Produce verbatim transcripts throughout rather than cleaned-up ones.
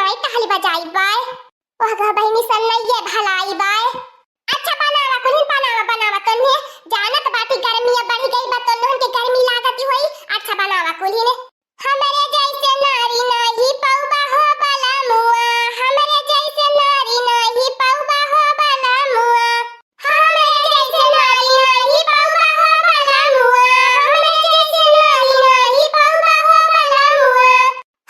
आई टहली बजाई बाय। ओह गा बहिनी सन्नैये भलाई बाय। अच्छा बनावा कुलिन, बनावा, बनावा। तोन्हे जानत बाटी गर्मिया बढ़ि गई बा, तोन्हन के गर्मी लागत होई। अच्छा बनावा कुलिन। हमरे जैसे नारी नाही पौबा हो बलमुआ, हमरे जैसे नारी नाही पौबा हो बलमुआ। हमरे जैसे नारी नाही पौबा हो बलमुआ, हमरे जैसे नारी नाही पौबा हो बलमुआ।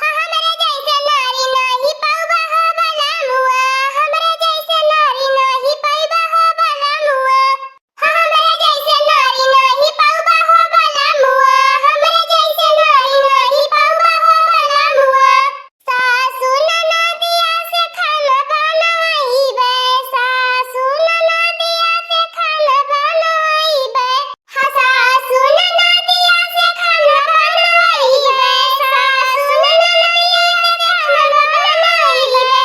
हमरे जैसे नारी नाही पौबा हो बलमुआ, हमरे जैसे नारी नाही पौबा हो बलमुआ। हमरे जैसे नारी नाही पौबा हो बलमुआ, हमरे जैसे नारी नाही पौबा हो बलमुआ। सासु ननदिया से खाना बनवाइबे, सासु ननदिया से खाना बनवाइबे। हाँ, सासु ननदिया से खाना बनवाइबे, सासु ननदिया से खाना बनवाइबे।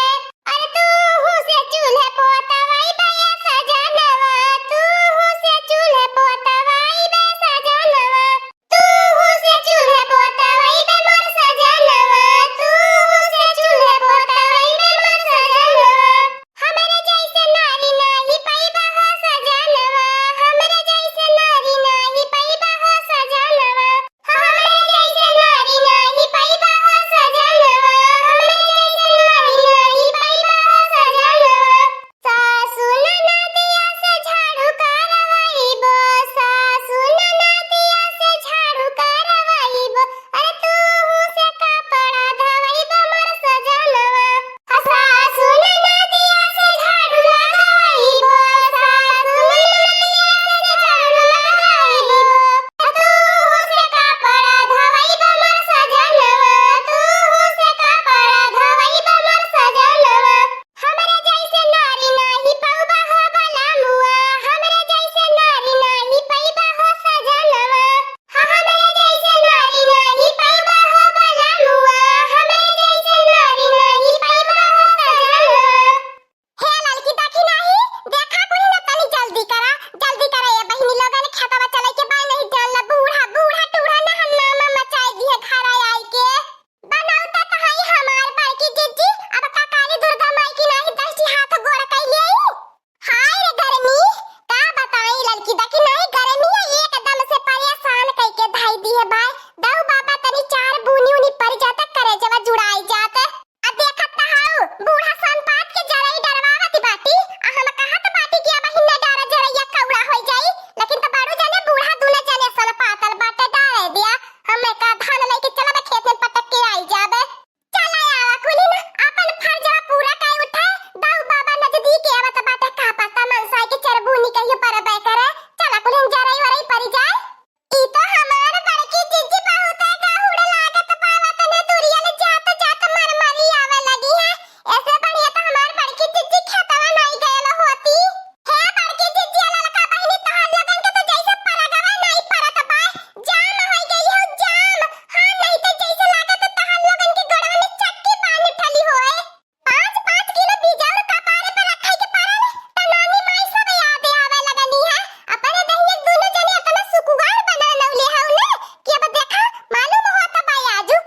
अरे तू हूँ से चूल्हे पोतवाइबे ये सजनवा, तू हूँ से चूल्हे पोतवाइबे सजनवा, तू हूँ से चूल्हे पोतवाइबे मोर सजनवा, तू हूँ से चूल्हे पोतवाइबे मोर सजनवा। हमरे जैसे नारी नाही पइबा हो सजनवा, हमरे जैसे नारी नाही पइबा हो सजनवा। हमरे जैसे नारी नाही पइबा हो सजनवा, हमरे जैसे नारी नाही पइबा हो सजनवा। सासु ननदिया से झाड़ू करवाइबो, सासु ननदिया से झाड़ू करवाइबो। अरे तू हूँ से कपड़ा धवाइबो मोर सजनवा। सासु ननदिया से झाड़ू लगाइबो, सासु ननदिया से झाड़ू लगाइबो। तू से कपड़ा धवाइबो मोर सजनवा, तू से कपड़ा धवाइबो मोर सजनवा। हमरे जैसे नारी नाही पौबा हो बलमुआ, हमरे जैसे नारी नाही पइबा हो सजनवा। हमरे जैसे नारी नाही पइबा हो बलमुआ, हमरे जैसे नारी नाही पइबा हो सजनवा। हे ललकी देखी नाही, देखा कुली ना तनी जल्दी करा, जल्दी करा ये बहिनी लोगन खेतवा चले के बा, नहीं जान ला बूढ़ा, बूढ़ा टूढ़ा ना हंगामा मचाई दिहे घर आई के। बनौता त हई हमार बड़की जिज्जी, अब का काली दुर्गा माई की नाही दस ठी हाथ गोड़ कइले आई। हाय रे गर्मी, का बताई ललकी देखी नाही, गर्मी एकदम से परेशान कइके धाई दिहे भाई। दऊ बाबा तनी चार बूनी उनी पड़ जात, करेजवा जुड़ाई जात। आ देखत त हऊ, बूढ़ा सन पात के जरई डरवावत बाटी, आ हम कहत बाटी कि अब हिन्ने डारा जरइया कौड़ा होई जाई, लेकिन त बड़ू जने बूढ़ा दूनो जने सन पातल बाटे, डारे दिया, हम का धान लइके चलब खेत में पटक के आई जाबे। चला आवा कुली ना, आपन फर्जवा पूरा कइ उठा, दऊ बाबा नजदीक आवत बाटे, का पता मनसाई के चरबूनी कहियो परबे करे, चला कुली जरई वरई परी जाए। ई तो हमार बड़की जिज्जी बहुते गहुड़ लागत बा, वतने दुरिया ले जात जात मरमरी आवे लगी है। ऐसे बढ़िया तो हमार बड़की जिज्जी खेतवा नाई गयल होती। हे बड़की जिज्जी, ललका बहिनी, तोहार लोगन के तो जैसे परगवा नाई परत बा, जाम होई गई हो जाम। हाँ, नहीं तो जैसे लागत तोहार लोगन के गोड़वा में चक्की बांध उठली होए। पाँच पाँच किलो बिजौर कपारे पर रखे के पड़ल, त नानी माई सब याद आवे लगनी है। अपने दहिया दुनो जने इतना सुकुवार बना नौले हऊ ने कि अब देखा मालूम होत बा आजू।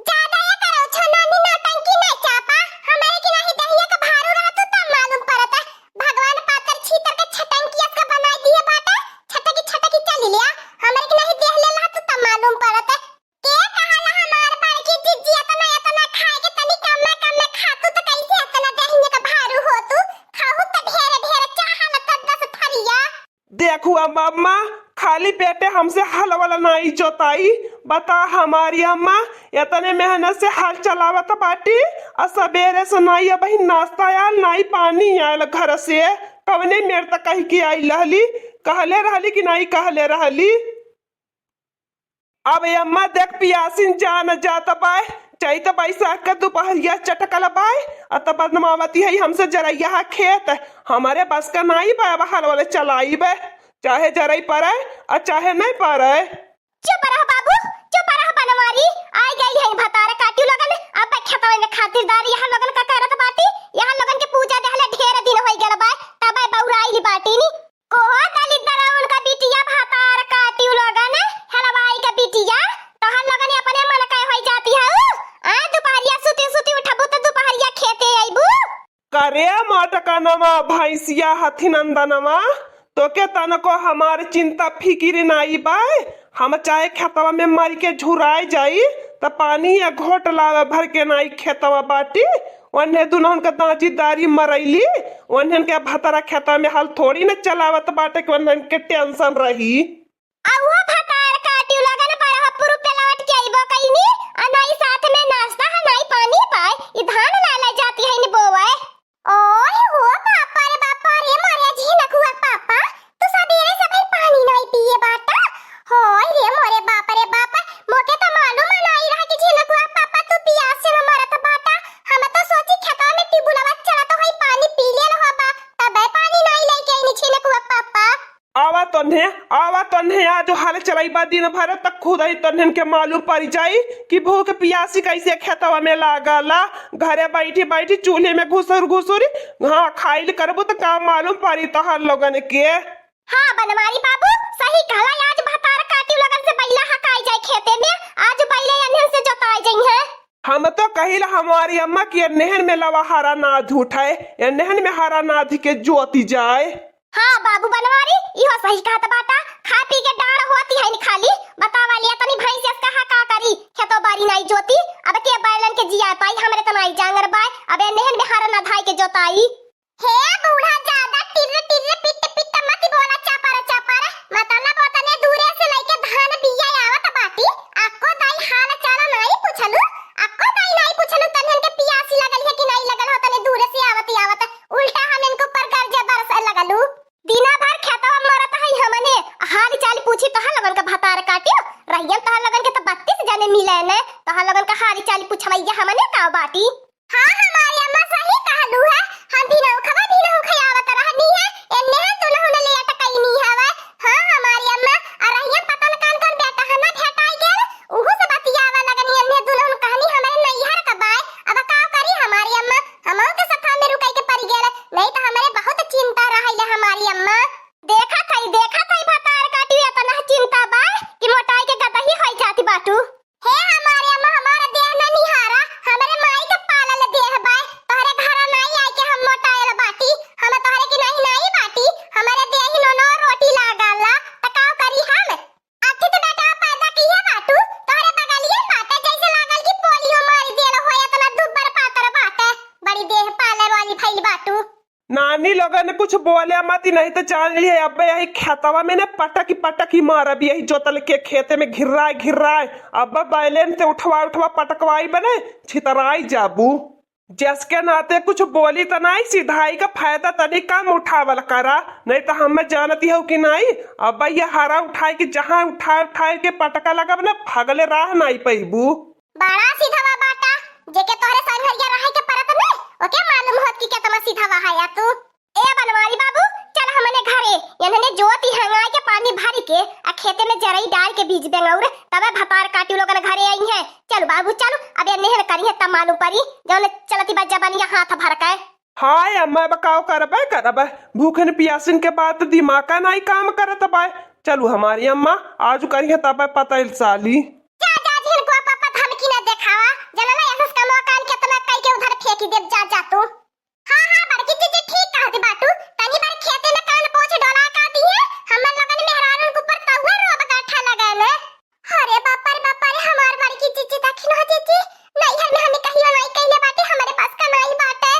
ज्यादा ये करो छो नानी नौटंकी नहीं चापा, हमरे के नहीं दहिया का भारू रहतू तब मालूम पड़ता। भगवान पातर छीतर के छटंकी अस का बनाई दिए बाटे, छटकी छटकी चली लिया, हमरे के नहीं देह ले रहतू तब मालूम पड़ता। के कहला हमार बड़की जिज्जी एतना, एतना खाए के तनी कम में, कम में खातू त कैसे एतना देहिया के भारू होतू? खाहू त ढेर, ढेर चाहल त दस थरिया। देखू अम्मा, अम्मा, खाली पेटे हमसे हल वाला नाई जोताई। बता हमारी अम्मा, एतने मेहनत से हल चलावत बाटी, आ सबेरे से नाई अबही नाश्ता आयल, नाई पानी आयल घर से। कवने मेर तक कहि के आई रहली, कहले रहली कि नाई कहले रहली? अब ए अम्मा देख, पियासिन जान जात बाय, चैत बैसाख के दुपहरिया चटकल बाय, आ तब बदनामावती है हमसे जरैया है खेत। हमरे बस का नाई बाय, अब हल वाले चलाइबे, चाहे जरई पड़े आ चाहे नहीं पड़े। चुप रह बाबू, चुप रह बनवारी, आई गई है भतार काटियो लोगन। अब खेतवन में खातिरदारी यहाँ लोगन का करत बाटी, यहाँ लोगन के पूजा देहले ढेर दिन होई गल बाय, तब बौराइल बाटी नी। कोहो दलिद्दरा उनका बिटिया भतार काटियो लोगन, हलवाई का बिटिया, तोहन लोगन अपने मन के होई जाती हऊ। आ दुपहरिया सुती सुती उठबू त दुपहरिया करे मोटकनवा भैंसिया हथिनंदनवा, तोके तनको हमार चिंता फिकिर नाई बाय। हम चाहे खेतवा में मर के झुराए जाई, त पानी या घोट लावे भर के नाई खेतवा बाटी। ओन्हे दुनहन के दाँजी दारी मरैली, ओन्हन के भतरा खेतवा में हल थोड़ी न चलावत बाटे कि ओन्हन के tension रही। आ उहो भतार काटियो लगन बरहपुर पे लौट के अइबो कइनी, आ नाई साथ में नाश्ता है, नाई पानी पाए, ई धान ना ले जाती है न बोवे। ओए हो बापा रे बापा रे, मोरे झिनकुआ पापा, तू सबेरे से भाई पानी नाई पिए बाटा। होय रे मोरे बाप रे बाप, मोके त मालूम नाई रहा कि झिनकुआ पापा तू पियास से न मरत बाटा। हम तो सोची खेतवा में टिबुलवा चलत होई, पानी पी लेल होबा, तबे पानी नाई लेके अइनी झिनकुआ पापा। आवा तन्हे, आवा तन्हे, आज हल चलइबा दिन भर तक खुदही तन्हन के मालूम परि जाई कि भूख पियासी कइसे खेतवा में लागला। घरे बइठी बइठी चूल्हे में घुसुर घुसुर, हाँ, खाइल करबू त का मालूम परी तोहर लोगन के। हाँ बनवारी बाबू, सही कहला, आज भतार काटियो लगन से बैला हकाई जाए खेते में, आज बैले अन्हन से जोताई जइहैं। हम तो कहिला हमारी अम्मा कि एन्हन में लवा हरा नाध उठाए, एन्हन में हरा नाध के जोती जाए। हाँ बाबू बनवारी, इहो सही कहत बाटा, खा पी के डाँड़ होती है न खाली। बतावा लिया तनी भैंस यस कहा का करी, खेतो बारी नाई जोती, अब के बैलन के जिया पाई, हमरे त नाई जांगर बाय, अब एन्हन में हरा नाधाई के जोताई। हे बूढ़ा, ज्यादा टिर्र टिर्र पिट पिट मत बोला, चपर चपर। मतलब ओतने दूरे से लइके धान बिया आवत बाटी, अक्को दाई हाल चाल नाई पूछलू, अक्को दाई नाई पूछलू, तन्हन के पियासी लगल है कि नाई लगल हो, तने दूरे से आवत आवत उल्टा हम इनके ऊपर गरजे बरसे लगलू। दिना भर खेतवा मरत हई हमने, हाल चाल पूछी तोहार लोगन का भतार काटियो, रहियन तोहार लोगन के त बत्तीस जने मिले ने, तोहार लोगन का हाल चाल पूछवैया हमने का बाटी। हाँ, हमारी अम्मा सही कहलू है। हम भिनौखवा भिनौखे आवत रहनी है, एन्ने है दुलहुन लेट कइनी हवे। हाँ, हमारी अम्मा, अरहिया पता न कौन कौन बेटा है ना भेटाई गेल, उहू से बतियावा लगनी, एन्ने दुलहुन कहनी हमरे नैहर का बाय। अब का करी हमारी अम्मा, हमहू के सथा में रुकई के पड़ गेल, नहीं तो हमरे बहुत चिंता रहैले हमारी अम्मा। देखत हई, देखत हई भतार काटी एतना चिंता बाय कि मोटाई के गदही होई जाती बाटू। हे हमारे अम्मा, हमारा देह न निहारा, हमरे माई के पालल देह बाय, तोहरे घरा नाई आइके हम मोटायल बाटी, हम तोहरे के नाई नाई बाटी, हमरे देह ही नोनो रोटी लागला, त का करी हम? आखिर तो बेटा पैदा किहे बाटू, तोहरे बगलिए बाटे, जैसे लागल कि पोलियो मारी देल हो, एतना दुब्बर पातर बाटे, बड़ी देह पाले वाली भइल बाटू। नानी लोगन कुछ बोले मत, नहीं तो जान लिए अब्बे यही खेतवा में ने पटक ही पटक ही मारब, यही जोतल के खेते में घिर्राए घिर्राए। अब्बे बैलेन से उठवा उठवा पटकवाई बने, छितराई जाबू। जस के नाते कुछ बोली त नाई, सिधाई का फायदा तनी कम उठावल करा, नहीं तो हम जानती हो कि नाई, अब्बे ये हरा उठाए के जहाँ उठाए उठाए के पटका लगब ना, भगले राह नाई पैबू। बड़ा सीधावा बाटा, जेके तोहरे संघरिया रहे के परत में, ओके मालूम होत कि केतना सीधावा हया तू। ए बनवारी बाबू, चल हमने घरे, एन्हने जोती हंगाई के पानी भरी के, आ खेते में जरई डाल के बीज बेंगौर, तबे भतार काटी लोगन घरे आई हैं। चल बाबू, चल, अब एन्हन करी है तब मालूम परी, जौन चलती बा जबनिया हाथ भर के। हाय अम्मा, अब काव करबे करबे, भूखन पियासिन के बाद दिमाग का नाई काम करत बाय। चलू हमारी अम्मा, आज करी है तबे पता इल साली। जा, जा, झिनकुआ पापा धमकी न देखावा। जनला ऐसा कमवा कान केतना कई के उधर फेंकी देब, जा, जा तू। हाँ, हाँ, बड़की जीजी ठीक कहत बाटू। तनी बार खेते में कान पोछ डोला का दिहे, हमर लोगन मेहरारून के ऊपर तहुए रोब गाठा लगाए में। अरे बापा रे, बापा रे, हमार बड़की जीजी दखिन हो जीजी। नैहर में हमें कहियो नाई कहले बाटे, हमरे पास का नाई बाटे।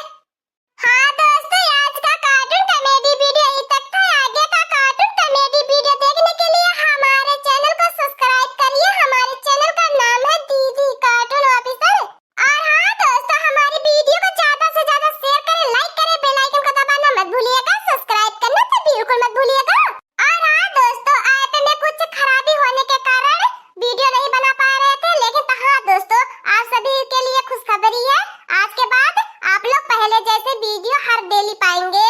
हाँ दोस्तों, आज का cartoon comedy video यहीं तक था। आगे का cartoon comedy video देखने के लिए हमारे channel को subscribe करिए। हमारे channel का नाम है दीदी Cartoon Officer। और हाँ दोस्तों, हमारी video को ज्यादा से ज्यादा share करें, like करें, bell icon को दबाना मत भूलिएगा, subscribe करना तो बिल्कुल मत भूलिएगा। और हाँ दोस्तों, app में कुछ खराबी होने के कारण video नहीं बना पा रहे थे, लेकिन तो हाँ दोस्तों, आप सभी के लिए खुशखबरी है, आज के बाद आप लोग पहले जैसे video हर daily पाएंगे।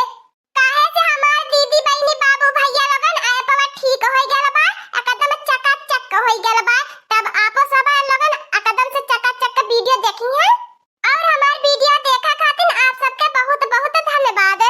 काहे से हमार दीदी, बहिनी, बाबू, भैया लोगन appवा ठीक होई गल बा, एकदम चकाचक होई गल बा। तब आपो सब लोगन एकदम से चकाचक video देखी हैं। और हमार video देखा खातिर आप सबके बहुत बहुत धन्यवाद।